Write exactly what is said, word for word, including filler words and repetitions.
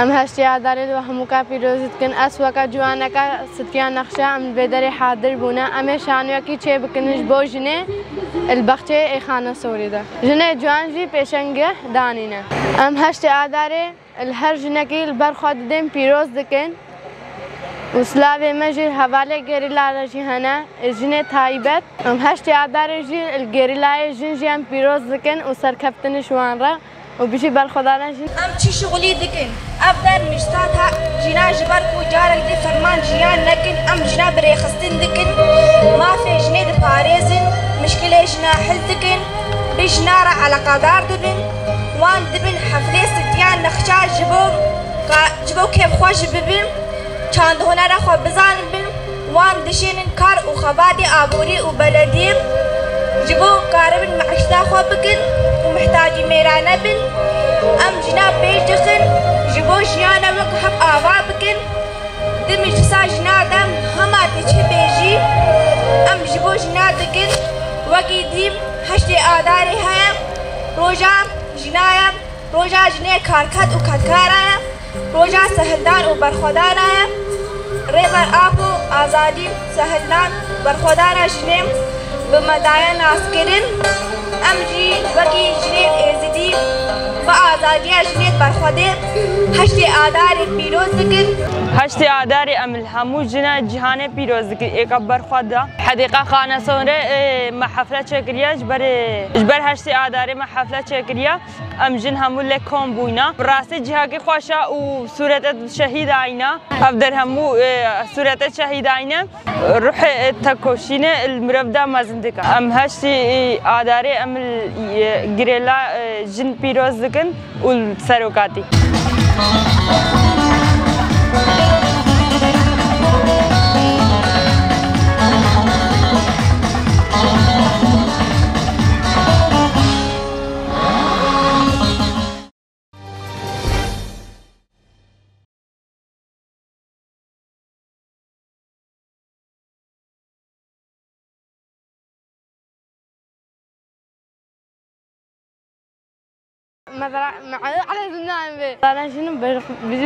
Em heştê Adarê li we hemûka pîroz dikin. Ez weke ciwaneke Sitiya Nexşe em li vê derê hadir bûne. Em ê şanoyekî çêbikin ji bo jinê li baxçeyê ê Xanesorî de. Jinê ciwan jî pêşengih danîne. Em heştê Adarê li her jinekî li ber xwe didên pîroz dikin û silavê me jî hevalê gerîla re jî hene, jinê taybet. Em heştê Adarê jî li gerîlayê jin jî em pîroz dikin û serkeftin ji wan re û bijî berxwedana jin. Em çi şixulî dikin? Ev der mijsat ha jina ji ber ku carek dê ferman jiyan nekin, em jina birêxistin dikin, mafê jinê diparêzin, mişkilê jina hil dikin, bi jina re eleqedar dibin, wan dibin heflê Sitiya Nexşe ji bo ka, ji bo kêfxweş bibin, çand hunera xwe bizanibin, wan dişênin kar û xebatê aborî û belediyê ji bo karibin meîşta xwe bikin û mihtacî mêra nebin. Em jina pêş dixin ji bo jiyana wek hev ava bikin. Di meclisa jina de hema tê çi bêjî, em ji bo jina dikin. Wekî dî heştê Adarê heye, roja jina ye, roja jinê karket û kedkara ye, roja sehildan û berxwedana ye. Rêber Apo azadî, sehildan, berxwedana jinê bi me daye naskirin. Em jî wekî jinên Êzidî bi azadiya jinê berxwedê heştê Adarê pîroz dikin. Heştê Adarê em li hemû jina cîhanê pîroz dikin, êka berxwe da. Hedîqa Xanesorê, e, me hefle çêkiriye ji ber, e, ji ber heştê Adarê me hefle çêkiriye. Em jin hemû lê kom bûyna. Bi rastî cihakî xweş e û sûrete şehîd ayna. Ev der hemû, e, sûrete şehîd ayne. Ruhê tekoşînê li mirov de mezin dike. Em heştê Adarê em li, e, girêla, e, jin pîroz dikin û li serokatî. Mesela, me'e aleyhî selam be. Bana şunu bir, bir,